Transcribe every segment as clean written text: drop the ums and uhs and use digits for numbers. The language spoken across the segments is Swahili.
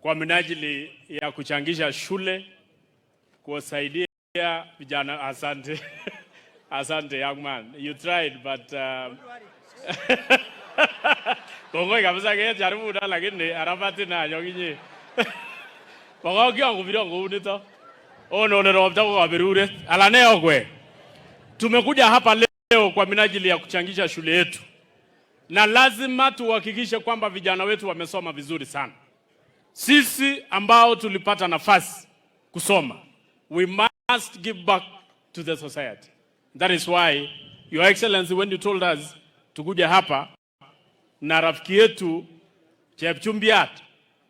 Kwa minajili ya kuchangisha shule, kuwasaidia vijana. Asante, asante young man, you tried but kongoi kabisa kejaribu lakini arapati na nyokinye bokokyon kobiron kounito onone ropta ko kaberuret ala ne okwe. Tumekuja hapa leo kwa minajili ya kuchangisha shule yetu, na lazima tuhakikishe kwamba vijana wetu wamesoma vizuri sana. Sisi ambao tulipata nafasi kusoma, we must give back to the society. That is why, Your Excellency, when you told us tukuja hapa na rafiki yetu Chepchumbiat,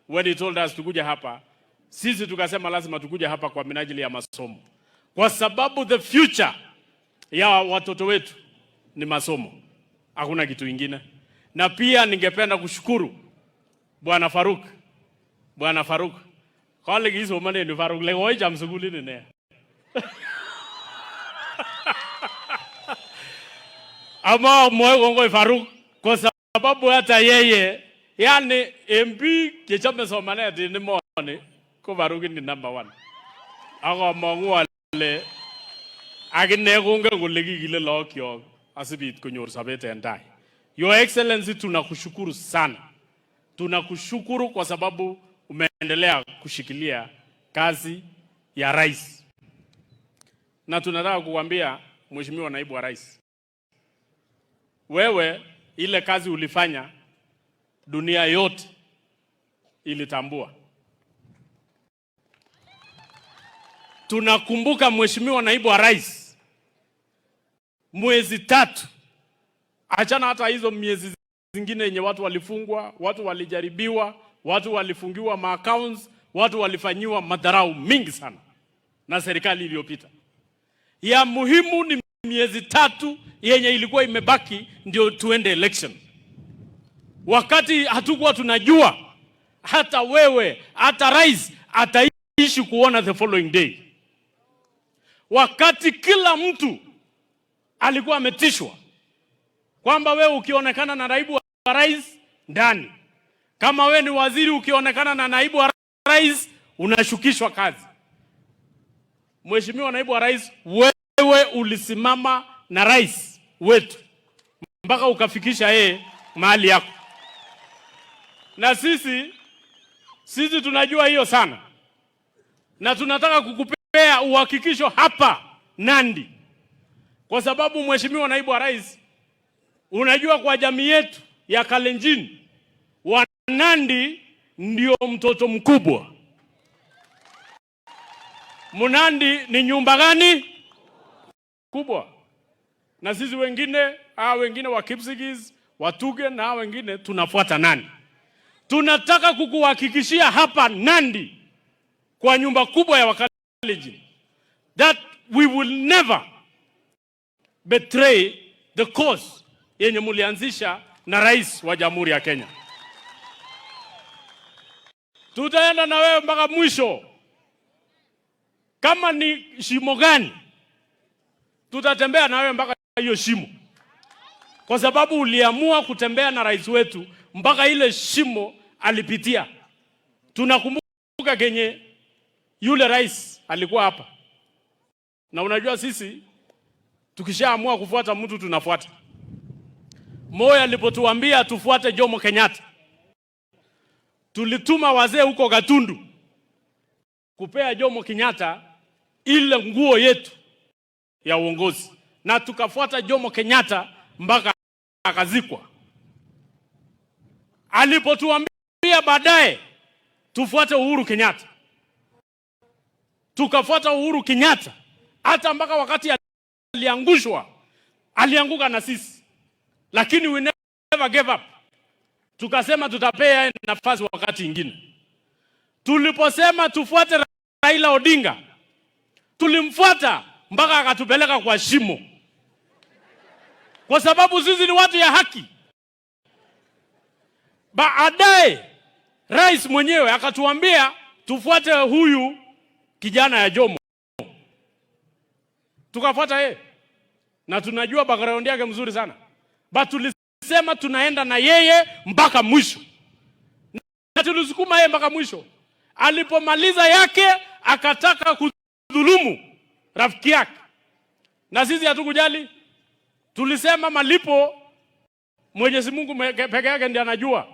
when he told us tukuja hapa, sisi tukasema lazima tukuja hapa kwa minajili ya masomo, kwa sababu the future ya watoto wetu ni masomo, hakuna kitu ingine. Na pia ningependa kushukuru Bwana Faruk, Bwana Faruk kale kisomanen Faruk le koicham sukulini nea. Ama mwoe kongoi Faruk kwa sababu hata yeye yani en biik chechome somanet en emoni ko Faruk ni number one. Ak among'u ale akine kongen kole kikile lookyok asibit konyor sobet en tai. Your Excellency, tunakushukuru sana. Tunakushukuru kwa sababu umeendelea kushikilia kazi ya rais, na tunataka kukuambia Mheshimiwa Naibu wa Rais, wewe ile kazi ulifanya dunia yote ilitambua. Tunakumbuka Mheshimiwa Naibu wa Rais, mwezi 3, achana hata hizo miezi zingine yenye watu walifungwa, watu walijaribiwa, watu walifungiwa ma accounts, watu walifanyiwa madharau mingi sana na serikali iliyopita. Ya muhimu ni miezi 3 yenye ilikuwa imebaki ndio tuende election. Wakati hatukuwa tunajua hata wewe hata rais ataishi kuona the following day. Wakati kila mtu alikuwa ametishwa kwamba wewe ukionekana na naibu wa rais ndani, kama wewe ni waziri ukionekana na naibu wa rais unashukishwa kazi. Mheshimiwa Naibu wa Rais, wewe ulisimama na rais wetu mpaka ukafikisha yeye mahali yako, na sisi tunajua hiyo sana, na tunataka kukupea uhakikisho hapa Nandi, kwa sababu Mheshimiwa Naibu wa Rais, unajua kwa jamii yetu ya Kalenjin, wa Nandi ndio mtoto mkubwa. Munandi ni nyumba gani kubwa? Na sisi wengine, hao wengine wa Kipsigis, Watuge na hao wengine tunafuata nani? Tunataka kukuhakikishia hapa Nandi kwa nyumba kubwa ya Wakalenjin that we will never betray the cause yenye mulianzisha na rais wa Jamhuri ya Kenya. Tutaenda na wewe mpaka mwisho. Kama ni shimo gani, tutatembea na wewe mpaka hiyo shimo, kwa sababu uliamua kutembea na rais wetu mpaka ile shimo alipitia. Tunakumbuka kenye yule rais alikuwa hapa, na unajua sisi tukishaamua kufuata mtu tunafuata. Moi alipotuambia tufuate Jomo Kenyatta, tulituma wazee huko Gatundu kupea Jomo Kenyatta ile nguo yetu ya uongozi, na tukafuata Jomo Kenyatta mpaka akazikwa. Alipotuambia baadaye tufuate Uhuru Kenyatta, tukafuata Uhuru Kenyatta hata mpaka wakati aliangushwa, alianguka na sisi, lakini we never gave up. Tukasema tutapea nafasi wakati ingine. Tuliposema tufuate Raila Odinga, tulimfuata mpaka akatupeleka kwa shimo, kwa sababu sisi ni watu ya haki. Baadaye rais mwenyewe akatuambia tufuate huyu kijana ya Jomo, tukafuata yeye, na tunajua background yake mzuri sana, but tulisema tunaenda na yeye mpaka mwisho, na tulisukuma yeye mpaka mwisho. Alipomaliza yake akataka kudhulumu rafiki yake, na sisi hatukujali. Tulisema malipo Mwenyezi Mungu peke yake ndiye anajua.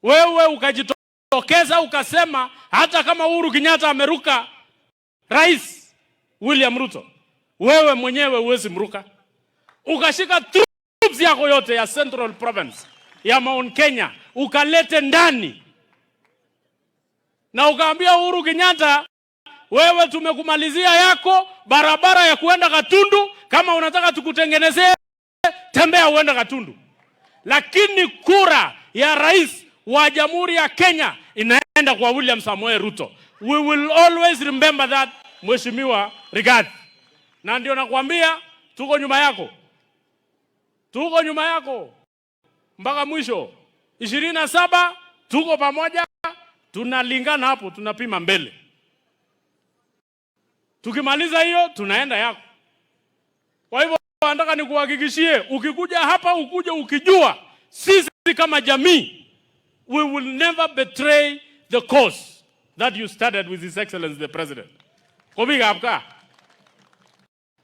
Wewe ukajitokeza ukasema hata kama Uhuru Kenyatta ameruka Rais William Ruto, wewe mwenyewe huwezi mruka. Ukashika troops yako yote ya Central Province, ya Mount Kenya, ukalete ndani na ukaambia Uhuru Kenyatta, wewe tumekumalizia yako barabara ya kuenda Gatundu, kama unataka tukutengenezee, tembea uende Gatundu. Lakini kura ya rais wa Jamhuri ya Kenya inaenda kwa William Samoei Ruto. We will always remember that, Mheshimiwa Rigathi, na ndio nakwambia tuko nyuma yako, tuko nyuma yako mpaka mwisho. 27 tuko pamoja, tunalingana hapo, tunapima mbele. Tukimaliza hiyo tunaenda yako. Kwa hivyo nataka nikuhakikishie, ukikuja hapa ukuje ukijua sisi kama jamii, we will never betray the cause that you started with His Excellency the President. Ko biikab gaa.